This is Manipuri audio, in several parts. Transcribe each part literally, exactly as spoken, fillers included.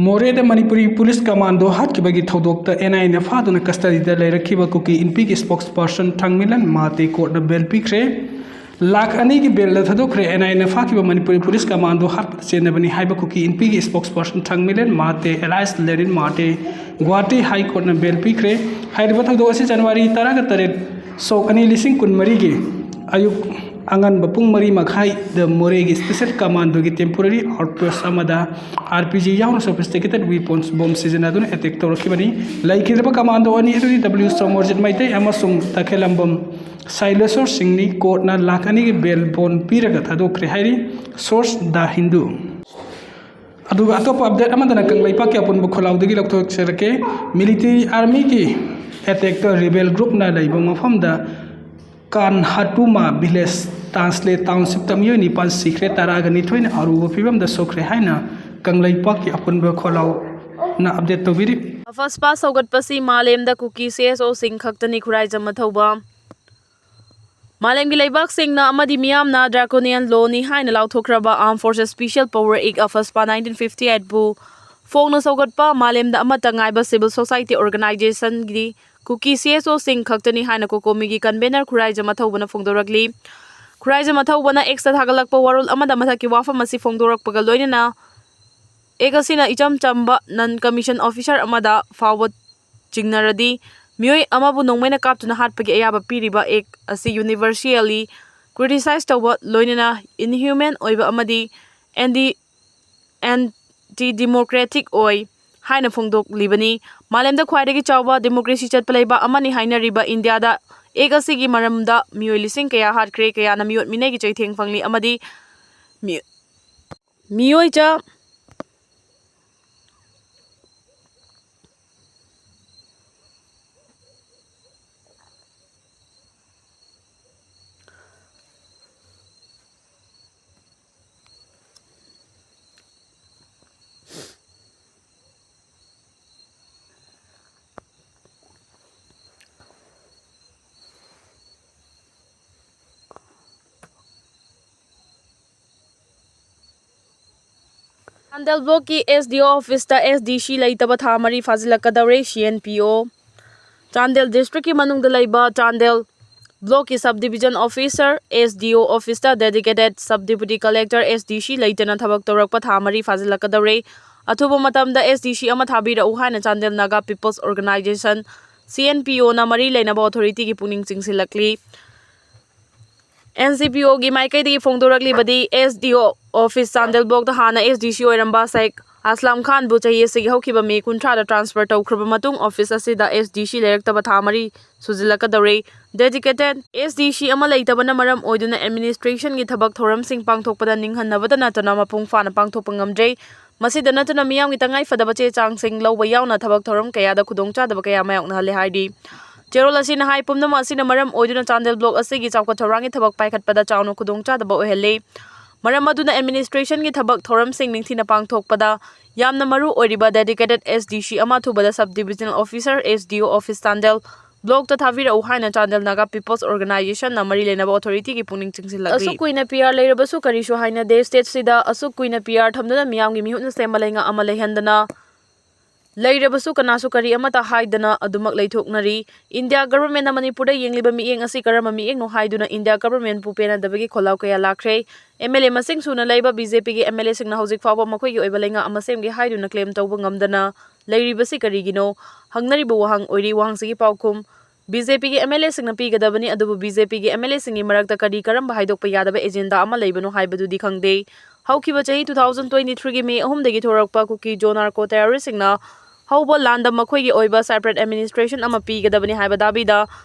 ꯃꯣꯔꯦꯗ ꯃꯅꯤꯄꯨꯔꯤ ꯄꯨꯂꯤꯁ ꯀꯃꯥꯟꯗꯣ ꯍꯥꯠꯈꯤꯕꯒꯤ ꯊꯧꯗꯣꯛꯇ ꯑꯦꯟ ꯑꯥꯏ ꯑꯦꯅ ꯐꯥꯗꯨꯅ ꯀꯁꯇꯗꯤꯗ ꯂꯩꯔꯛꯈꯤꯕ ꯀꯨꯀꯤ ꯏꯟꯄꯤꯒꯤ ꯁ꯭ꯄꯣꯛꯁ ꯄꯔꯁꯟ ꯊꯥꯡꯃꯤꯂꯟ ꯃꯥꯇꯦ ꯀꯣꯔꯠꯅ ꯕꯦꯜ ꯄꯤꯈ꯭ꯔꯦ꯫ ꯂꯥꯈ ꯑꯅꯤꯒꯤ ꯕꯦꯜꯗ ꯊꯥꯗꯣꯛꯈ꯭ꯔꯦ꯫ ꯑꯦꯟ ꯑꯥꯏ ꯑꯦꯅ ꯐꯥꯈꯤꯕ ꯃꯅꯤꯄꯨꯔꯤ ꯄꯨꯂꯤꯁ ꯀꯃꯥꯟꯗꯣ ꯍꯥꯠꯄꯗ ꯆꯦꯟꯅꯕꯅꯤ ꯍꯥꯏꯕ ꯀꯨꯀꯤ ꯏꯟꯄꯤꯒꯤ ꯁ꯭ꯄꯣꯛꯁ ꯄꯔꯁꯟ ꯊꯥꯡꯃꯤꯂꯟ ꯃꯥꯇꯦ alias ꯂꯦꯅꯤꯟ ꯃꯥꯇꯦ ꯒꯨꯋꯥꯍꯥꯇꯤ ꯍꯥꯏ ꯀꯣꯔꯠꯅ ꯕꯦꯜ ꯄꯤꯈ꯭ꯔꯦ꯫ ꯍꯥꯏꯔꯤꯕ ꯊꯧꯗꯣꯛ ꯑꯁꯤ ꯖꯅꯋꯥꯔꯤ ꯇꯔꯥꯒ ꯇꯔꯦꯠ, ꯁꯣꯛ ꯑꯅꯤ, ꯂꯤꯁꯤꯡ ꯀꯨꯟꯃꯔꯤꯒꯤ ꯑꯌꯨꯛ ꯑꯉꯟꯕ ꯄꯨꯡ ꯃꯔꯤ ꯃꯈꯥꯏꯗ ꯃꯣꯔꯦꯒꯤ ꯁ꯭ꯄꯦꯁꯦꯜ ꯀꯃꯥꯟꯗꯣꯒꯤ ꯇꯦꯝꯄꯣꯔꯔꯤ ꯑꯥꯎꯠꯄꯣꯁ ꯑꯃꯗ ꯑꯥꯔ ꯄꯤ ꯖꯤ ꯌꯥꯎꯅ ꯁꯣꯐꯤꯁꯇꯤꯀꯦꯇꯦꯗ ꯋꯤꯄꯟꯁ ꯕꯣꯝ ꯁꯤꯖꯤꯟꯅꯗꯨꯅ ꯑꯦꯇꯦꯛ ꯇꯧꯔꯛꯈꯤꯕꯅꯤ꯫ ꯂꯩꯈꯤꯗ꯭ꯔꯕ ꯀꯃꯥꯟꯗꯣ ꯑꯅꯤ ꯑꯗꯨꯗꯤ ꯗꯕ꯭ꯂꯤꯎ ꯁꯣꯃꯣꯔꯖꯤꯠ ꯃꯩꯇꯩ ꯑꯃꯁꯨꯡ ꯇꯈꯦꯂꯝꯕꯝ ꯁꯥꯏꯂꯦꯁꯣꯔ ꯁꯤꯡꯅꯤ꯫ ꯀꯣꯔꯠꯅ ꯂꯥꯈ ꯑꯅꯤꯒꯤ ꯕꯦꯜ ꯕꯣꯟ ꯄꯤꯔꯒ ꯊꯥꯗꯣꯛꯈ꯭ꯔꯦ ꯍꯥꯏꯔꯤ꯫ ꯁꯣꯔꯁ ꯗ ꯍꯤꯟꯗꯨ꯫ ꯑꯗꯨꯒ ꯑꯇꯣꯞꯄ ꯑꯞꯗꯦꯠ ꯑꯃꯗꯅ ꯀꯪꯂꯩꯄꯥꯛꯀꯤ ꯑꯄꯨꯟꯕ ꯈꯣꯜꯂꯥꯎꯗꯒꯤ ꯂꯧꯊꯣꯛꯆꯔꯛꯀꯦ꯫ ꯃꯤꯂꯤꯇꯔꯤ ꯑꯥꯔꯃꯤꯒꯤ ꯑꯦꯇꯦꯛꯇ ꯔꯤꯕꯦꯜ ꯒ꯭ꯔꯨꯞꯅ ꯂꯩꯕ ꯃꯐꯝꯗ ꯀꯥꯟꯍꯥꯇꯨꯃꯥ ꯚꯤꯂꯦꯖ ꯇꯥꯟꯁꯂꯦ ꯇꯥꯎꯟꯁꯤꯞꯇ ꯃꯤꯑꯣꯏ ꯅꯤꯄꯥꯟ ꯁꯤꯈ꯭ꯔꯦ, ꯇꯔꯥꯒ ꯅꯤꯊꯣꯏꯅ ꯑꯔꯨꯕ ꯐꯤꯕꯝꯗ ꯁꯣꯛꯈ꯭ꯔꯦ ꯍꯥꯏꯅ ꯀꯪꯂꯩꯄꯥꯛꯀꯤ ꯑꯄꯨꯟꯕ ꯈꯣꯜꯂꯥꯎꯅ ꯑꯞꯗꯦꯠ ꯇꯧꯕꯤꯔꯤ꯫ ꯑꯐꯁꯄꯥ ꯁꯧꯒꯠꯄꯁꯤ ꯃꯥꯂꯦꯝꯗ ꯀꯨꯀꯤ ꯁꯤ ꯑꯦꯁ ꯑꯣꯁꯤꯡ ꯈꯛꯇꯅꯤ꯫ ꯈꯨꯔꯥꯏꯖꯝ ꯑꯊꯧꯕ꯫ ꯃꯥꯂꯦꯝꯒꯤ ꯂꯩꯕꯥꯛꯁꯤꯡꯅ ꯑꯃꯗꯤ ꯃꯤꯌꯥꯝꯅ draconian lawꯅꯤ ꯍꯥꯏꯅ ꯂꯥꯎꯊꯣꯛꯈ꯭ꯔꯕ Armed Forces Special Power Act, ꯑꯐꯁꯄꯥ nineteen fifty eightꯄꯨ ꯐꯣꯡꯅ ꯁꯧꯒꯠꯄ ꯃꯥꯂꯦꯝꯗ ꯑꯃꯠꯇ ꯉꯥꯏꯕ civil society organizationꯒꯤ ꯀꯨꯀꯤ ꯁꯤ ꯑꯦꯁ ꯑꯣꯁꯤꯡ ꯈꯛꯇꯅꯤ ꯍꯥꯏꯅ ꯀꯣꯀꯣꯃꯤꯒꯤ convener ꯈꯨꯔꯥꯏꯖꯝ ꯑꯊꯧꯕꯅ ꯐꯣꯡꯗꯣꯔꯛꯂꯤ꯫ ꯈꯨꯔꯥꯏꯖꯝ ꯑꯊꯧꯕꯅ Xꯇ ꯊꯥꯒꯠꯂꯛꯄ ꯋꯥꯔꯣꯜ ꯑꯃꯗ ꯃꯊꯛꯀꯤ ꯋꯥꯐꯝ ꯑꯁꯤ ꯐꯣꯡꯗꯣꯔꯛꯄꯒ ꯂꯣꯏꯅꯅ, Act ꯑꯁꯤꯅ ꯏꯆꯝ ꯆꯝꯕ non commission officer ꯑꯃꯗ ꯐꯥꯎꯕ ꯆꯤꯡꯅꯔꯗꯤ, ꯃꯤꯑꯣꯏ ꯑꯃꯕꯨ ꯅꯣꯡꯃꯩꯅ ꯀꯥꯞꯇꯨꯅ ꯍꯥꯠꯄꯒꯤ ꯑꯌꯥꯕ ꯄꯤꯔꯤꯕ Act ꯑꯁꯤ universally criticize ꯇꯧꯕ ꯂꯣꯏꯅꯅ inhuman ꯑꯣꯏꯕ ꯑꯃꯗꯤ anti, anti democratic ꯑꯣꯏ ꯍꯥꯏꯅ ꯐꯣꯡꯗꯣꯛꯂꯤꯕꯅꯤ꯫ ꯃꯥꯂꯦꯝꯗ ꯈ꯭ꯋꯥꯏꯗꯒꯤ ꯆꯥꯎꯕ democracy ꯆꯠꯄ ꯂꯩꯕꯥꯛ ꯑꯃꯅꯤ ꯍꯥꯏꯅꯔꯤꯕ ꯏꯟꯗꯤꯌꯥꯗ Act ꯑꯁꯤꯒꯤ ꯃꯔꯝꯗ ꯃꯤꯑꯣꯏ ꯂꯤꯁꯤꯡ ꯀꯌꯥ ꯍꯥꯠꯈ꯭ꯔꯦ, ꯀꯌꯥꯅ ꯃꯤꯑꯣꯠ ꯃꯤꯅꯩꯒꯤ ꯆꯩꯊꯦꯡ ꯐꯪꯂꯤ ꯑꯃꯗꯤ ꯃꯤ-, ꯃꯤꯑꯣꯏ ꯆꯥ ꯆꯥꯟꯗꯦꯜ ꯕ꯭ꯂꯣꯛꯀꯤ S D O ꯑꯣꯐꯤꯁꯇ S D C ꯂꯩꯇꯕ ꯊꯥ ꯃꯔꯤ ꯐꯥꯖꯤꯜꯂꯛꯀꯗꯧꯔꯦ꯫ C N P O꯫ Chandel ꯗꯤꯁꯇ꯭ꯔꯤꯛꯀꯤ ꯃꯅꯨꯡꯗ ꯂꯩꯕ Chandel ꯕ꯭ꯂꯣꯛꯀꯤ sub division officer, S D O ꯑꯣꯐꯤꯁꯇ dedicated sub deputy collector, S D C ꯂꯩꯇꯅ ꯊꯕꯛ ꯇꯧꯔꯛꯄ ꯊꯥ ꯃꯔꯤ ꯐꯥꯖꯤꯜꯂꯛꯀꯗꯧꯔꯦ꯫ ꯑꯊꯨꯕ ꯃꯇꯝꯗ S D C ꯑꯃ ꯊꯥꯕꯤꯔꯛꯎ ꯍꯥꯏꯅ Chandel Naga People's Organization, C N P O ꯅ ꯃꯔꯤ ꯂꯩꯅꯕ authority ꯒꯤ ꯄꯨꯛꯅꯤꯡ ꯆꯤꯡꯁꯤꯜꯂꯛꯂꯤ꯫ N C P O ꯒꯤ ꯃꯥꯏꯀꯩꯗꯒꯤ ꯐꯣꯡꯗꯣꯔꯛꯂꯤꯕꯗꯤ, S D O office Chandel ꯕ꯭ꯂꯣꯛꯇ ꯍꯥꯟꯅ S D C ꯑꯣꯏꯔꯝꯕ ꯁꯦꯈ ꯑꯁꯂꯝ ꯈꯥꯟꯕꯨ ꯆꯍꯤ ꯑꯁꯤꯒꯤ ꯍꯧꯈꯤꯕ ꯃꯦ ꯀꯨꯟꯊ꯭ꯔꯥꯗ transfer ꯇꯧꯈ꯭ꯔꯕ ꯃꯇꯨꯡ ꯑꯣꯐꯤꯁ ꯑꯁꯤꯗ S D C ꯂꯩꯔꯛꯇꯕ ꯊꯥ ꯃꯔꯤ ꯁꯨꯖꯤꯜꯂꯛꯀꯗꯧꯔꯦ꯫ Dedicated S D C ꯑꯃ ꯂꯩꯇꯕꯅ ꯃꯔꯝ ꯑꯣꯏꯗꯨꯅ administration ꯒꯤ ꯊꯕꯛ ꯊꯧꯔꯝꯁꯤꯡ ꯄꯥꯡꯊꯣꯛꯄꯗ ꯅꯤꯡꯍꯟꯅꯕꯇ ꯅꯠꯇꯅ ꯃꯄꯨꯡ ꯐꯥꯅ ꯄꯥꯡꯊꯣꯛꯄ ꯉꯝꯗ꯭ꯔꯦ꯫ ꯃꯁꯤꯗ ꯅꯠꯇꯅ ꯃꯤꯌꯥꯝꯒꯤ ꯇꯉꯥꯏ ꯐꯗꯕ ꯆꯦ ꯆꯥꯡꯁꯤꯡ ꯂꯧꯕ ꯌꯥꯎꯅ ꯊꯕꯛ ꯊꯧꯔꯝ ꯀꯌꯥꯗ ꯈꯨꯗꯣꯡꯆꯥꯗꯕ ꯀꯌꯥ ꯃꯥꯌꯣꯛꯅꯍꯜꯂꯦ ꯍꯥꯏꯔꯤ꯫ ꯆꯦꯔꯣꯜ ꯑꯁꯤꯅ ꯍꯥꯏ, ꯄꯨꯝꯅꯃꯛ ꯑꯁꯤꯅ ꯃꯔꯝ ꯑꯣꯏꯗꯨꯅ ꯆꯥꯟꯗꯦꯜ ꯕ꯭ꯂꯣꯛ ꯑꯁꯤꯒꯤ ꯆꯥꯎꯈꯠ ꯊꯧꯔꯥꯡꯒꯤ ꯊꯕꯛ ꯄꯥꯏꯈꯠꯄꯗ ꯆꯥꯎꯅ ꯈꯨꯗꯣꯡꯆꯥꯗꯕ ꯑꯣꯏꯍꯜꯂꯤ꯫ ꯃꯔꯝ ꯑꯗꯨꯅ administration ꯒꯤ ꯊꯕꯛ ꯊꯧꯔꯝꯁꯤꯡ ꯅꯤꯡꯊꯤꯅ ꯄꯥꯡꯊꯣꯛꯄꯗ ꯌꯥꯝꯅ ꯃꯔꯨ ꯑꯣꯏꯔꯤꯕ dedicated S D C ꯑꯃ ꯑꯊꯨꯕꯗ sub divisional officer, S D O office Chandel ꯕ꯭ꯂꯣꯛꯇ ꯊꯥꯕꯤꯔꯛꯎ ꯍꯥꯏꯅ ꯆꯥꯟꯗꯦꯜ ꯅꯥꯒꯥ People's Organization ꯅ ꯃꯔꯤ ꯂꯩꯅꯕ authority ꯒꯤ ꯄꯨꯛꯅꯤꯡ ꯆꯤꯡꯁꯤꯜꯂꯛꯂꯤ꯫ ꯑꯁꯨꯛ ꯀꯨꯏꯅ P R ꯂꯩꯔꯕꯁꯨ ꯀꯔꯤꯁꯨ ꯍꯥꯏꯅꯗꯦ꯫ State ꯁꯤꯗ ꯑꯁꯨꯛ ꯀꯨꯏꯅ P R ꯊꯝꯗꯨꯅ ꯃꯤꯌꯥꯝꯒꯤ ꯃꯤꯍꯨꯠꯅ ꯁꯦꯝꯕ ꯂꯩꯉꯥꯛ ꯑꯃ ꯂꯩꯍꯟꯗꯅ ꯂꯩꯔꯕꯁꯨ ꯀꯅꯥꯁꯨ ꯀꯔꯤ ꯑꯃꯠꯇ ꯍꯥꯏꯗꯅ ꯑꯗꯨꯃꯛ ꯂꯩꯊꯣꯛꯅꯔꯤ꯫ India government ꯅ ꯃꯅꯤꯄꯨꯔꯗ ꯌꯦꯡꯂꯤꯕ ꯃꯤꯠꯌꯦꯡ ꯑꯁꯤ ꯀꯔꯝꯕ ꯃꯤꯠꯌꯦꯡꯅꯣ ꯍꯥꯏꯗꯨꯅ India government ꯄꯨ ꯄꯦꯟꯅꯗꯕꯒꯤ ꯈꯣꯜꯂꯥꯎ ꯀꯌꯥ ꯂꯥꯛꯈ꯭ꯔꯦ꯫ M L A ꯃꯁꯤꯡ ꯁꯨꯅ ꯂꯩꯕ B J P ꯒꯤ M L A ꯁꯤꯡꯅ ꯍꯧꯖꯤꯛ ꯐꯥꯎꯕ ꯃꯈꯣꯏꯒꯤ ꯑꯣꯏꯕ ꯂꯩꯉꯥꯛ ꯑꯃ ꯁꯦꯝꯒꯦ ꯍꯥꯏꯗꯨꯅ claim ꯇꯧꯕ ꯉꯝꯗꯅ ꯂꯩꯔꯤꯕꯁꯤ ꯀꯔꯤꯒꯤꯅꯣ? ꯍꯪꯅꯔꯤꯕ ꯋꯥꯍꯪ ꯑꯣꯏꯔꯤ꯫ ꯋꯥꯍꯪꯁꯤꯒꯤ ꯄꯥꯎꯈꯨꯝ B J P ꯒꯤ M L A ꯁꯤꯡꯅ ꯄꯤꯒꯗꯕꯅꯤ, ꯑꯗꯨꯕꯨ B J P ꯒꯤ M L A ꯁꯤꯡꯒꯤ ꯃꯔꯛꯇ ꯀꯔꯤ ꯀꯔꯝꯕ ꯍꯥꯏꯗꯣꯛꯄ ꯌꯥꯗꯕ agenda ꯑꯃ ꯂꯩꯕꯅꯣ ꯍꯥꯏꯕꯗꯨꯗꯤ ꯈꯪꯗꯦ꯫ ꯍꯧꯈꯤꯕ ꯆꯍꯤ two thousand twenty three ꯒꯤ ꯃꯦ ꯑꯍꯨꯝꯗꯒꯤ ꯊꯣꯔꯛꯄ ꯀꯨꯀꯤ ꯖꯣꯅꯥꯔꯀꯣ terrorist ꯁꯤꯡꯅ ꯍꯧꯕ ꯂꯥꯟꯗ ꯃꯈꯣꯏꯒꯤ ꯑꯣꯏꯕ separate administration ꯑꯃ ꯄꯤꯒꯗꯕꯅꯤ ꯍꯥꯏꯕ ꯗꯥꯕꯤꯗ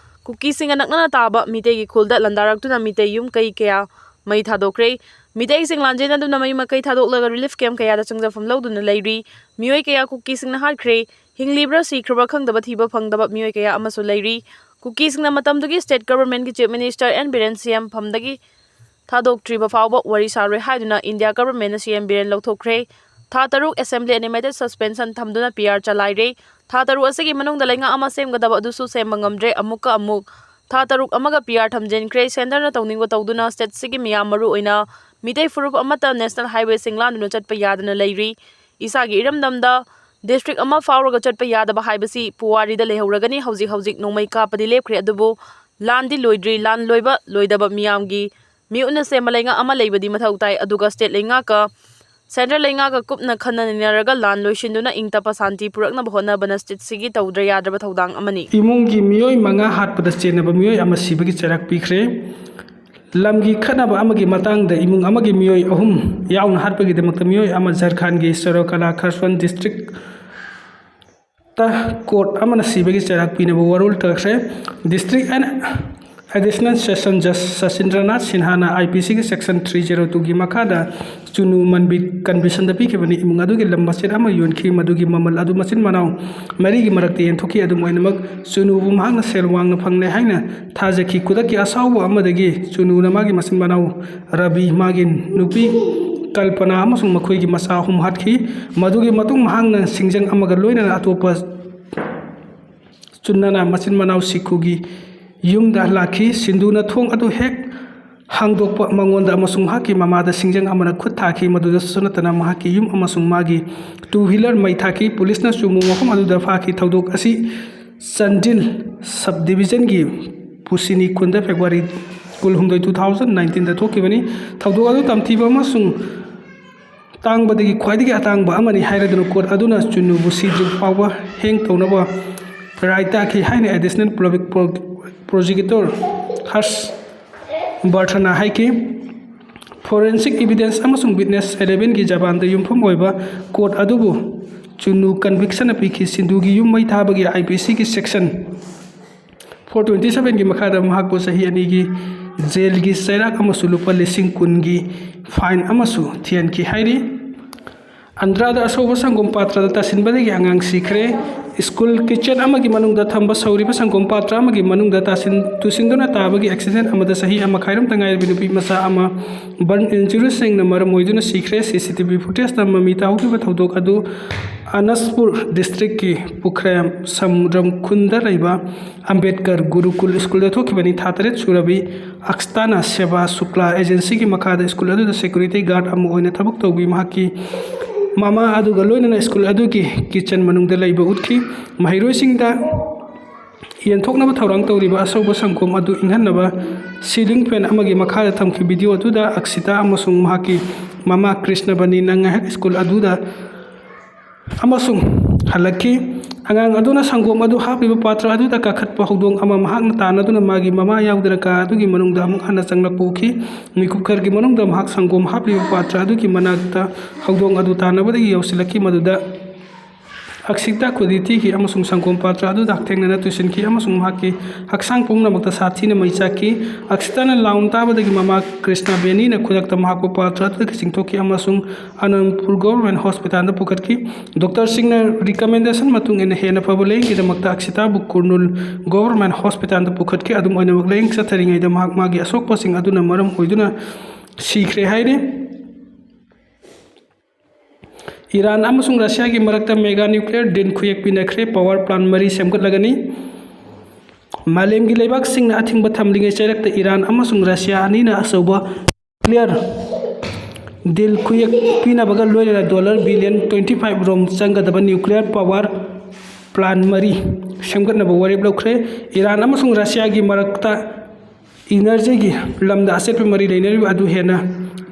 ꯀꯨꯀꯤꯁꯤꯡꯒ ꯅꯛꯅꯅ ꯇꯥꯕ ꯃꯤꯇꯩꯒꯤ ꯈꯨꯜꯗ ꯂꯥꯟꯗꯥꯔꯛꯇꯨꯅ ꯃꯤꯇꯩ ꯌꯨꯝ ꯀꯩ ꯀꯌꯥ ꯃꯩ ꯊꯥꯗꯣꯛꯈ꯭ꯔꯦ꯫ ꯃꯤꯇꯩꯁꯤꯡ ꯂꯥꯟꯖꯦꯟꯅꯗꯨꯅ ꯃꯌꯨꯝ ꯃꯀꯩ ꯊꯥꯗꯣꯛꯂꯒ relief camp ꯀꯌꯥꯗ ꯆꯪꯖꯐꯝ ꯂꯧꯗꯨꯅ ꯂꯩꯔꯤ꯫ ꯃꯤꯑꯣꯏ ꯀꯌꯥ ꯀꯨꯀꯤꯁꯤꯡꯅ ꯍꯥꯠꯈ꯭ꯔꯦ꯫ ꯍꯤꯡꯂꯤꯕ꯭ꯔꯥ ꯁꯤꯈ꯭ꯔꯕ꯭ꯔꯥ ꯈꯪꯗꯕ ꯊꯤꯕ ꯐꯪꯗꯕ ꯃꯤꯑꯣꯏ ꯀꯌꯥ ꯑꯃꯁꯨ ꯂꯩꯔꯤ꯫ ꯀꯨꯀꯤꯁꯤꯡꯅ ꯃꯇꯝꯗꯨꯒꯤ state government ꯀꯤ chief minister N Biren C M ꯐꯝꯗꯒꯤ ꯊꯥꯗꯣꯛꯇ꯭ꯔꯤꯕ ꯐꯥꯎꯕ ꯋꯥꯔꯤ ꯁꯥꯔꯣꯏ ꯍꯥꯏꯗꯨꯅ India government ꯅ C M ꯕꯤꯔꯦꯟ ꯂꯧꯊꯣꯛꯈ꯭ꯔꯦ꯫ ꯊꯥ ꯇꯔꯨꯛ assembly animated suspension ꯊꯝꯗꯨꯅ P R ꯆꯂꯥꯏꯔꯦ꯫ ꯊꯥ ꯇꯔꯨꯛ ꯑꯁꯤꯒꯤ ꯃꯅꯨꯡꯗ ꯂꯩꯉꯥꯛ ꯑꯃ ꯁꯦꯝꯒꯗꯕ ꯑꯗꯨꯁꯨ ꯁꯦꯝꯕ ꯉꯝꯗ꯭ꯔꯦ꯫ ꯑꯃꯨꯛꯀ ꯑꯃꯨꯛ ꯊꯥ ꯇꯔꯨꯛ ꯑꯃꯒ ꯄꯤ ꯑꯥꯔ ꯊꯝꯖꯤꯟꯈ꯭ꯔꯦ꯫ ꯁꯦꯟꯇꯔꯅ ꯇꯧꯅꯤꯡꯕ ꯇꯧꯗꯨꯅ ꯁ꯭ꯇꯦꯠꯁꯤꯒꯤ ꯃꯤꯌꯥꯝ, ꯃꯔꯨ ꯑꯣꯏꯅ ꯃꯤꯇꯩ ꯐꯨꯔꯨꯞ ꯑꯃꯠꯇ ꯅꯦꯁꯅꯦꯜ ꯍꯥꯏꯋꯦꯁꯤꯡ ꯂꯥꯟꯗꯨꯅ ꯆꯠꯄ ꯌꯥꯗꯅ ꯂꯩꯔꯤ꯫ ꯏꯁꯥꯒꯤ ꯏꯔꯝꯗꯝꯗ ꯗꯤꯁꯇ꯭ꯔꯤꯛ ꯑꯃ ꯐꯥꯎꯔꯒ ꯆꯠꯄ ꯌꯥꯗꯕ ꯍꯥꯏꯕꯁꯤ ꯄꯨꯋꯥꯔꯤꯗ ꯂꯩꯍꯧꯔꯒꯅꯤ꯫ ꯍꯧꯖꯤꯛ ꯍꯧꯖꯤꯛ ꯅꯣꯡꯃꯩ ꯀꯥꯞꯄꯗꯤ ꯂꯦꯞꯈ꯭ꯔꯦ, ꯑꯗꯨꯕꯨ ꯂꯥꯟꯗꯤ ꯂꯣꯏꯗ꯭ꯔꯤ꯫ ꯂꯥꯟ ꯂꯣꯏꯕ ꯂꯣꯏꯗꯕ ꯃꯤꯌꯥꯝꯒꯤ ꯃꯤꯍꯨꯠꯅ ꯁꯦꯝꯕ ꯂꯩꯉꯥꯛ ꯑꯃ ꯂꯩꯕꯗꯤ ꯃꯊꯧ ꯇꯥꯏ, ꯑꯗꯨꯒ ꯁ꯭ꯇꯦꯠ ꯂꯩꯉꯥꯛꯀ ꯁꯦꯟꯇ꯭ꯔꯦꯜ ꯂꯩꯉꯥꯛꯀ ꯀꯨꯞꯅ ꯈꯟꯅ ꯅꯩꯅꯔꯒ ꯂꯥꯟ ꯂꯣꯏꯁꯤꯟꯗꯨꯅ ꯏꯪ ꯇꯞꯄ ꯁꯥꯟꯇꯤ ꯄꯨꯔꯛꯅꯕ ꯍꯣꯠꯅꯕꯅ ꯁ꯭ꯇꯦꯠꯁꯤꯒꯤ ꯇꯧꯗ꯭ꯔ ꯌꯥꯗ꯭ꯔꯕ ꯊꯧꯗꯥꯡ ꯑꯃꯅꯤ꯫ ꯏꯃꯨꯡꯒꯤ ꯃꯤꯑꯣꯏ ꯃꯉꯥ ꯍꯥꯠꯄꯗ ꯆꯦꯟꯅꯕ ꯃꯤꯑꯣꯏ ꯑꯃ ꯁꯤꯕꯒꯤ ꯆꯩꯔꯥꯛ ꯄꯤꯈ꯭ꯔꯦ꯫ ꯂꯝꯒꯤ ꯈꯠꯅꯕ ꯑꯃꯒꯤ ꯃꯇꯥꯡꯗ ꯏꯃꯨꯡ ꯑꯃꯒꯤ ꯃꯤꯑꯣꯏ ꯑꯍꯨꯝ ꯌꯥꯎꯅ ꯍꯥꯠꯄꯒꯤꯗꯃꯛꯇ ꯃꯤꯑꯣꯏ ꯑꯃ ꯖꯔꯈꯥꯟꯒꯤ ꯁꯔꯣꯀꯂꯥ ꯈꯔꯁꯣꯟ ꯗꯤꯁꯇ꯭ꯔꯤꯛ ꯇ ꯀꯣꯔꯠ ꯑꯃꯅ ꯁꯤꯕꯒꯤ ꯆꯩꯔꯥꯛ ꯄꯤꯅꯕ ꯋꯥꯔꯣꯜ ꯇꯧꯈ꯭ꯔꯦ꯫ District and Additional Session Judge ꯁꯆꯤꯟꯗ꯭ꯔꯅꯥꯊ ꯁꯤꯟꯍꯥꯅ I P ꯁꯤꯒꯤ section three zero twoꯒꯤ ꯃꯈꯥꯗ ꯆꯨꯅꯨ ꯃꯟꯕꯤ ꯀꯟꯕꯤꯁꯟꯗ ꯄꯤꯈꯤꯕꯅꯤ꯫ ꯏꯃꯨꯡ ꯑꯗꯨꯒꯤ ꯂꯝ ꯃꯆꯦꯠ ꯑꯃ ꯌꯣꯟꯈꯤ, ꯃꯗꯨꯒꯤ ꯃꯃꯜ ꯑꯗꯨ ꯃꯆꯤꯟ ꯃꯅꯥꯎ ꯃꯔꯤꯒꯤ ꯃꯔꯛꯇ ꯌꯦꯟꯊꯣꯛꯈꯤ꯫ ꯑꯗꯨꯝ ꯑꯣꯏꯅꯃꯛ, ꯆꯨꯅꯨꯕꯨ ꯃꯍꯥꯛꯅ ꯁꯦꯜ ꯋꯥꯡꯅ ꯐꯪꯂꯦ ꯍꯥꯏꯅ ꯊꯥꯖꯈꯤ꯫ ꯈꯨꯗꯛꯀꯤ ꯑꯁꯥꯎꯕ ꯑꯃꯗꯒꯤ ꯆꯨꯅꯨꯅ ꯃꯥꯒꯤ ꯃꯆꯤꯟ ꯃꯅꯥꯎ ꯔꯕꯤ, ꯃꯥꯒꯤ ꯅꯨꯄꯤ ꯀꯜꯄꯅꯥ ꯑꯃꯁꯨꯡ ꯃꯈꯣꯏꯒꯤ ꯃꯆꯥ ꯑꯍꯨꯝ ꯍꯥꯠꯈꯤ꯫ ꯃꯗꯨꯒꯤ ꯃꯇꯨꯡ ꯃꯍꯥꯛꯅ ꯁꯤꯡꯖꯪ ꯑꯃꯒ ꯂꯣꯏꯅꯅ ꯑꯇꯣꯞꯄ ꯆꯨꯟꯅꯅ ꯃꯆꯤꯟ ꯃꯅꯥꯎ ꯁꯤꯈꯨꯒꯤ ꯌꯨꯝꯗ ꯂꯥꯛꯈꯤ꯫ ꯁꯤꯟꯗꯨꯅ ꯊꯣꯡ ꯑꯗꯨ ꯍꯦꯛ ꯍꯥꯡꯗꯣꯛꯄ, ꯃꯉꯣꯟꯗ ꯑꯃꯁꯨꯡ ꯃꯍꯥꯛꯀꯤ ꯃꯃꯥꯗ ꯁꯤꯡꯖꯪ ꯑꯃꯅ ꯈꯨꯠ ꯊꯥꯈꯤ꯫ ꯃꯗꯨꯗꯁꯨ ꯅꯠꯇꯅ ꯃꯍꯥꯛꯀꯤ ꯌꯨꯝ ꯑꯃꯁꯨꯡ ꯃꯥꯒꯤ two wheeler ꯃꯩ ꯊꯥꯈꯤ꯫ ꯄꯨꯂꯤꯁꯅ ꯆꯨꯃꯨ ꯃꯐꯝ ꯑꯗꯨꯗ ꯐꯥꯈꯤ꯫ ꯊꯧꯗꯣꯛ ꯑꯁꯤ ꯆꯥꯟꯗꯤꯜ sub divisionꯒꯤ ꯄꯨꯁꯤꯅꯤ ꯈꯨꯟꯗ February ꯀꯨꯟꯍꯨꯝꯗꯣꯏ, two thousand nineteenꯗ ꯊꯣꯛꯈꯤꯕꯅꯤ꯫ ꯊꯧꯗꯣꯛ ꯑꯗꯨ ꯇꯝꯊꯤꯕ ꯑꯃꯁꯨꯡ ꯇꯥꯡꯕꯗꯒꯤ ꯈ꯭ꯋꯥꯏꯗꯒꯤ ꯑꯇꯥꯡꯕ ꯑꯃꯅꯤ ꯍꯥꯏꯔꯗꯨꯅ ꯀꯣꯔꯠ ꯑꯗꯨꯅ ꯆꯨꯅꯨꯕꯨ ꯁꯤꯗ꯭ꯔꯤ ꯐꯥꯎꯕ ꯍꯦꯡ ꯇꯧꯅꯕ ꯔꯥꯏ ꯇꯥꯈꯤ ꯍꯥꯏꯅ Additional Public Pro-, Prosecutor ꯍꯔꯁ ꯕꯔꯊꯅ ꯍꯥꯏꯈꯤ꯫ Forensic evidence ꯑꯃꯁꯨꯡ witness elevenꯒꯤ ꯖꯕꯥꯟꯗ ꯌꯨꯝꯐꯝ ꯑꯣꯏꯕ ꯀꯣꯔꯠ ꯑꯗꯨꯕꯨ ꯆꯨꯅꯨ ꯀꯟꯕꯤꯛꯁꯟꯅ ꯄꯤꯈꯤ꯫ ꯁꯤꯟꯗꯨꯒꯤ ꯌꯨꯝ ꯃꯩ ꯊꯥꯕꯒꯤ ꯑꯥꯏ ꯄꯤ ꯁꯤꯒꯤ section four twenty sevenꯒꯤ ꯃꯈꯥꯗ ꯃꯍꯥꯛꯄꯨ ꯆꯍꯤ ꯑꯅꯤꯒꯤ ꯖꯦꯜꯒꯤ ꯆꯩꯔꯥꯛ ꯑꯃꯁꯨꯡ ꯂꯨꯄꯥ ꯂꯤꯁꯤꯡ ꯀꯨꯟꯒꯤ fine ꯑꯃꯁꯨ ꯊꯤꯍꯟꯈꯤ ꯍꯥꯏꯔꯤ꯫ ꯑꯟꯗ꯭ꯔꯥꯗ ꯑꯁꯣꯛꯄ ꯁꯪꯒꯣꯝ ꯄꯥꯇ꯭ꯔꯗ ꯇꯥꯁꯤꯟꯕꯗꯒꯤ ꯑꯉꯥꯡ ꯁꯤꯈ꯭ꯔꯦ꯫ ꯁ꯭ꯀꯨꯜ ꯀꯤꯠꯆꯟ ꯑꯃꯒꯤ ꯃꯅꯨꯡꯗ ꯊꯝꯕ ꯁꯧꯔꯤꯕ ꯁꯪꯒꯣꯝ ꯄꯥꯇ꯭ꯔ ꯑꯃꯒꯤ ꯃꯅꯨꯡꯗ ꯇꯥꯁꯤꯟ-, ꯇꯨꯁꯤꯟꯗꯨꯅ ꯇꯥꯕꯒꯤ accident ꯑꯃꯗ ꯆꯍꯤ ꯑꯃ ꯃꯈꯥꯏꯔꯣꯝꯇ ꯉꯥꯏꯔꯕꯤ ꯅꯨꯄꯤ ꯃꯆꯥ ꯑꯃ burn injuriesꯁꯤꯡꯅ ꯃꯔꯝ ꯑꯣꯏꯗꯨꯅ ꯁꯤꯈ꯭ꯔꯦ꯫ C C T V footageꯇ ꯃꯃꯤ ꯇꯥꯍꯧꯈꯤꯕ ꯊꯧꯗꯣꯛ ꯑꯗꯨ ꯑꯅꯁꯄꯨꯔ ꯗꯤꯁꯇ꯭ꯔꯤꯛꯀꯤ ꯄꯨꯈ꯭ꯔꯦꯝ ꯁꯃꯨꯗ꯭ꯔꯝ ꯈꯨꯟꯗ ꯂꯩꯕ ꯑꯝꯕꯦꯗꯀꯔ ꯒꯨꯔꯨꯀꯨꯜ ꯁ꯭ꯀꯨꯜꯗ ꯊꯣꯛꯈꯤꯕꯅꯤ꯫ ꯊꯥ ꯇꯔꯦꯠ ꯁꯨꯔꯕꯤ ꯑꯛꯁꯇꯥꯅ ꯁꯦꯕꯥ ꯁꯨꯛꯂꯥ ꯑꯦꯖꯦꯟꯁꯤꯒꯤ ꯃꯈꯥꯗ ꯁ꯭ꯀꯨꯜ ꯑꯗꯨꯗ ꯁꯦꯀ꯭ꯌꯨꯔꯤꯇꯤ ꯒꯥꯔꯗ ꯑꯃ ꯑꯣꯏꯅ ꯊꯕꯛ ꯇꯧꯕꯤ꯫ ꯃꯍꯥꯛꯀꯤ ꯃꯃꯥ ꯑꯗꯨꯒ ꯂꯣꯏꯅꯅ ꯁ꯭ꯀꯨꯜ ꯑꯗꯨꯒꯤ ꯀꯤꯆꯟ ꯃꯅꯨꯡꯗ ꯂꯩꯕ ꯎꯠꯈꯤ꯫ ꯃꯍꯩꯔꯣꯏꯁꯤꯡꯗ ꯌꯦꯟꯊꯣꯛꯅꯕ ꯊꯧꯔꯥꯡ ꯇꯧꯔꯤꯕ ꯑꯆꯧꯕ ꯁꯪꯒꯣꯝ ꯑꯗꯨ ꯏꯪꯍꯟꯅꯕ ꯁꯤꯂꯤꯡ ꯐꯦꯟ ꯑꯃꯒꯤ ꯃꯈꯥꯗ ꯊꯝꯈꯤ꯫ ꯚꯤꯗꯤꯑꯣ ꯑꯗꯨꯗ ꯑꯛꯁꯤꯇꯥ ꯑꯃꯁꯨꯡ ꯃꯍꯥꯛꯀꯤ ꯃꯃꯥ ꯀ꯭ꯔꯤꯁꯅꯕꯅꯤꯅ ꯉꯥꯏꯍꯥꯛ ꯁ꯭ꯀꯨꯜ ꯑꯗꯨꯗ ꯑꯃꯁꯨꯡ ꯍꯜꯂꯛꯈꯤ꯫ ꯑꯉꯥꯡ ꯑꯗꯨꯅ ꯁꯪꯒꯣꯝ ꯑꯗꯨ ꯍꯥꯞꯂꯤꯕ ꯄꯥꯇ꯭ꯔ ꯑꯗꯨꯗ ꯀꯥꯈꯠꯄ ꯍꯧꯗꯣꯡ ꯑꯃ ꯃꯍꯥꯛꯅ ꯇꯥꯟꯅꯗꯨꯅ ꯃꯥꯒꯤ ꯃꯃꯥ ꯌꯥꯎꯗꯅ ꯀꯥ ꯑꯗꯨꯒꯤ ꯃꯅꯨꯡꯗ ꯑꯃꯨꯛ ꯍꯟꯅ ꯆꯪꯂꯛꯄ ꯎꯈꯤ꯫ ꯃꯤꯀꯨꯞ ꯈꯔꯒꯤ ꯃꯅꯨꯡꯗ ꯃꯍꯥꯛ ꯁꯪꯒꯣꯝ ꯍꯥꯞꯂꯤꯕ ꯄꯥꯇ꯭ꯔ ꯑꯗꯨꯒꯤ ꯃꯅꯥꯛꯇ ꯍꯧꯗꯣꯡ ꯑꯗꯨ ꯇꯥꯟꯅꯕꯗꯒꯤ ꯌꯧꯁꯤꯜꯂꯛꯈꯤ, ꯃꯗꯨꯗ ꯑꯛꯁꯤꯇꯥ ꯈꯨꯗꯤ ꯊꯤꯈꯤ ꯑꯃꯁꯨꯡ ꯁꯪꯒꯣꯝ ꯄꯥꯇ꯭ꯔ ꯑꯗꯨꯗ ꯍꯛꯊꯦꯡꯅꯅ ꯇꯨꯁꯤꯟꯈꯤ ꯑꯃꯁꯨꯡ ꯃꯍꯥꯛꯀꯤ ꯍꯛꯆꯥꯡ ꯄꯨꯝꯅꯃꯛꯇ ꯁꯥꯊꯤꯅ ꯃꯩ ꯆꯥꯛꯈꯤ꯫ ꯑꯛꯁꯤꯇꯥꯅ ꯂꯥꯎꯟ ꯇꯥꯕꯗꯒꯤ ꯃꯃꯥ ꯀ꯭ꯔꯤꯁꯅ ꯕꯦꯅꯤꯅ ꯈꯨꯗꯛꯇ ꯃꯍꯥꯛꯄꯨ ꯄꯥꯇ꯭ꯔ ꯑꯗꯨꯗꯒꯤ ꯆꯤꯡꯊꯣꯛꯈꯤ ꯑꯃꯁꯨꯡ ꯑꯅꯟꯄꯨꯔ ꯒꯣꯚꯔꯟꯃꯦꯟꯠ ꯍꯣꯁꯄꯤꯇꯥꯜꯗ ꯄꯨꯈꯠꯈꯤ꯫ ꯗꯣꯛꯇꯔꯁꯤꯡꯅ ꯔꯤꯀꯃꯦꯟꯗꯦꯁꯟ ꯃꯇꯨꯡ ꯏꯟꯅ ꯍꯦꯟꯅ ꯐꯕ ꯂꯥꯌꯦꯡꯒꯤꯗꯃꯛꯇ ꯑꯛꯁꯤꯇꯥꯕꯨ ꯀꯨꯔꯅꯨꯜ ꯒꯣꯚꯔꯟꯃꯦꯟꯠ ꯍꯣꯁꯄꯤꯇꯥꯜꯗ ꯄꯨꯈꯠꯈꯤ꯫ ꯑꯗꯨꯝ ꯑꯣꯏꯅꯃꯛ, ꯂꯥꯌꯦꯡ ꯆꯠꯊꯔꯤꯉꯩꯗ ꯃꯍꯥꯛ ꯃꯥꯒꯤ ꯑꯁꯣꯛꯄꯁꯤꯡ ꯑꯗꯨꯅ ꯃꯔꯝ ꯑꯣꯏꯗꯨꯅ ꯁꯤꯈ꯭ꯔꯦ ꯍꯥꯏꯔꯤ꯫ ꯏꯔꯥꯟ ꯑꯃꯁꯨꯡ ꯔꯁꯤꯌꯥꯒꯤ ꯃꯔꯛꯇ ꯃꯦꯒꯥ ꯅ꯭ꯌꯨꯀ꯭ꯂꯤꯌꯔ ꯗꯤꯜ ꯈꯨꯌꯦꯛ ꯄꯤꯅꯈ꯭ꯔꯦ꯫ ꯄꯥꯋꯔ ꯄ꯭ꯂꯥꯟ ꯃꯔꯤ ꯁꯦꯝꯒꯠꯂꯒꯅꯤ꯫ ꯃꯥꯂꯦꯝꯒꯤ ꯂꯩꯕꯥꯛꯁꯤꯡꯅ ꯑꯊꯤꯡꯕ ꯊꯝꯂꯤꯉꯩ ꯆꯩꯔꯛꯇ ꯏꯔꯥꯟ ꯑꯃꯁꯨꯡ ꯔꯁꯤꯌꯥ ꯑꯅꯤꯅ ꯑꯆꯧꯕ ꯅ꯭ꯌꯨꯀ꯭ꯂꯤꯌꯔ ꯗꯤꯜ ꯈꯨꯌꯦꯛ ꯄꯤꯅꯕꯒ ꯂꯣꯏꯅꯅ ꯗꯣꯂꯔ ꯕꯤꯂꯤꯌꯟ ꯇ꯭ꯋꯦꯟꯇꯤ ꯐꯥꯏꯚ ꯔꯣꯝ ꯆꯪꯒꯗꯕ ꯅ꯭ꯌꯨꯀ꯭ꯂꯤꯌꯔ ꯄꯥꯋꯔ ꯄ꯭ꯂꯥꯟ ꯃꯔꯤ ꯁꯦꯝꯒꯠꯅꯕ ꯋꯥꯔꯦꯞ ꯂꯧꯈ꯭ꯔꯦ꯫ ꯏꯔꯥꯟ ꯑꯃꯁꯨꯡ ꯔꯁꯤꯌꯥꯒꯤ ꯃꯔꯛꯇ ꯏꯅꯔꯖꯤꯒꯤ ꯂꯝꯗ ꯑꯆꯦꯠꯄ ꯃꯔꯤ ꯂꯩꯅꯔꯤꯕ ꯑꯗꯨ ꯍꯦꯟꯅ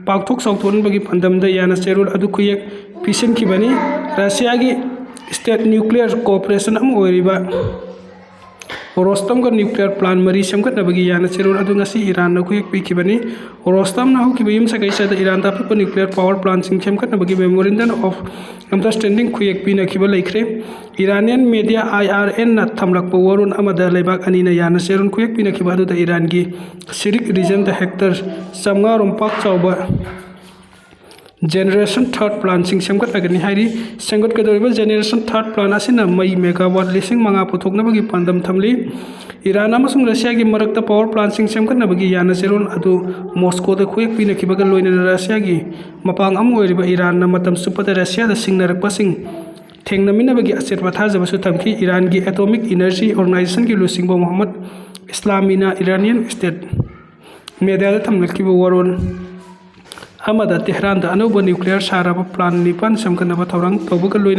ꯄꯥꯛꯊꯣꯛ ꯆꯥꯎꯊꯣꯛꯍꯟꯕꯒꯤ ꯄꯥꯟꯗꯝꯗ ꯌꯥꯅ ꯆꯦꯔꯣꯜ ꯑꯗꯨ ꯈꯨꯌꯦꯛ ꯄꯤꯁꯤꯟꯈꯤꯕꯅꯤ꯫ ꯔꯁꯤꯌꯥꯒꯤ ꯁ꯭ꯇꯦꯠ ꯅ꯭ꯌꯨꯀ꯭ꯂꯤꯌꯔ ꯀꯣꯔꯄꯣꯔꯦꯁꯟ ꯑꯃ ꯑꯣꯏꯔꯤꯕ ꯔꯣꯁꯇꯝꯒ ꯅ꯭ꯌꯨꯀ꯭ꯂꯤꯌꯔ ꯄ꯭ꯂꯥꯟ ꯃꯔꯤ ꯁꯦꯝꯒꯠꯅꯕꯒꯤ ꯌꯥꯅ ꯆꯦꯔꯣꯜ ꯑꯗꯨ ꯉꯁꯤ ꯏꯔꯥꯟꯅ ꯈꯨꯌꯦꯛ ꯄꯤꯈꯤꯕꯅꯤ꯫ ꯔꯣꯁꯇꯝꯅ ꯍꯧꯈꯤꯕ ꯌꯨꯝꯁꯀꯩꯁꯗ ꯏꯔꯥꯟꯗ ꯑꯄꯤꯛꯄ ꯅ꯭ꯌꯨꯀ꯭ꯂꯤꯌꯔ ꯄꯥꯋꯔ ꯄ꯭ꯂꯥꯟꯁꯤꯡ ꯁꯦꯝꯒꯠꯅꯕꯒꯤ ꯃꯦꯃꯣꯔꯦꯟꯗꯝ ꯑꯣꯐ ꯑꯟꯗꯔꯁ꯭ꯇꯦꯟꯗꯤꯡ ꯈꯨꯌꯦꯛ ꯄꯤꯅꯈꯤꯕ ꯂꯩꯈ꯭ꯔꯦ꯫ ꯏꯔꯥꯅꯤꯌꯟ ꯃꯦꯗꯤꯌꯥ, ꯑꯥꯏ ꯑꯥꯔ ꯑꯦꯟꯅ ꯊꯝꯂꯛꯄ ꯋꯥꯔꯣꯜ ꯑꯃꯗ ꯂꯩꯕꯥꯛ ꯑꯅꯤꯅ ꯌꯥꯅ ꯆꯦꯔꯣꯜ ꯈꯨꯌꯦꯛ ꯄꯤꯅꯈꯤꯕ ꯑꯗꯨꯗ ꯏꯔꯥꯟꯒꯤ ꯁꯤꯔꯤꯛ ꯔꯤꯖꯟꯗ ꯍꯦꯛꯇꯔ ꯆꯥꯝꯃꯉꯥ ꯔꯣꯝ ꯄꯥꯛ ꯆꯥꯎꯕ ꯖꯦꯅꯦꯔꯦꯁꯟ ꯊꯥꯔꯠ ꯄ꯭ꯂꯥꯟꯁꯤꯡ ꯁꯦꯝꯒꯠꯂꯒꯅꯤ ꯍꯥꯏꯔꯤ꯫ ꯁꯦꯝꯒꯠꯀꯗꯧꯔꯤꯕ ꯖꯦꯅꯦꯔꯦꯁꯟ ꯊꯥꯔꯠ ꯄ꯭ꯂꯥꯟ ꯑꯁꯤꯅ ꯃꯩ ꯃꯦꯒꯥꯋꯥꯠ ꯂꯤꯁꯤꯡ ꯃꯉꯥ ꯄꯨꯊꯣꯛꯅꯕꯒꯤ ꯄꯥꯟꯗꯝ ꯊꯝꯂꯤ꯫ ꯏꯔꯥꯟ ꯑꯃꯁꯨꯡ ꯔꯁꯤꯌꯥꯒꯤ ꯃꯔꯛꯇ ꯄꯥꯋꯔ ꯄ꯭ꯂꯥꯟꯁꯤꯡ ꯁꯦꯝꯒꯠꯅꯕꯒꯤ ꯌꯥꯅ ꯆꯦꯔꯣꯜ ꯑꯗꯨ ꯃꯣꯁꯀꯣꯗ ꯈꯨꯌꯦꯛ ꯄꯤꯅꯈꯤꯕꯒ ꯂꯣꯏꯅꯅ ꯔꯁꯤꯌꯥꯒꯤ ꯃꯄꯥꯡ ꯑꯃ ꯑꯣꯏꯔꯤꯕ ꯏꯔꯥꯟꯅ ꯃꯇꯝ ꯆꯨꯞꯄꯗ ꯔꯁꯤꯌꯥꯗ ꯁꯤꯡꯅꯔꯛꯄꯁꯤꯡ ꯊꯦꯡꯅꯃꯤꯟꯅꯕꯒꯤ ꯑꯆꯦꯠꯄ ꯊꯥꯖꯕꯁꯨ ꯊꯝꯈꯤ꯫ ꯏꯔꯥꯟꯒꯤ ꯑꯦꯇꯣꯃꯤꯛ ꯏꯅꯔꯖꯤ ꯑꯣꯔꯒꯅꯥꯏꯖꯦꯁꯟꯒꯤ ꯂꯨꯆꯤꯡꯕ ꯃꯣꯍꯝꯃꯗ ꯏꯁꯂꯥꯃꯤꯅ ꯏꯔꯥꯅꯤꯌꯟ ꯁ꯭ꯇꯦꯠ ꯃꯦꯗꯤꯌꯥꯗ ꯊꯝꯂꯛꯈꯤꯕ ꯋꯥꯔꯣꯜ ꯑꯃꯗ ꯇꯦꯍꯔꯥꯟꯗ ꯑꯅꯧꯕ ꯅ꯭ꯌꯨꯀ꯭ꯂꯤꯌꯔ ꯁꯥꯔꯕ ꯄ꯭ꯂꯥꯟ ꯅꯤꯄꯥꯟ ꯁꯦꯝꯒꯠꯅꯕ ꯊꯧꯔꯥꯡ ꯇꯧꯕꯒ ꯂꯣꯏꯅꯅ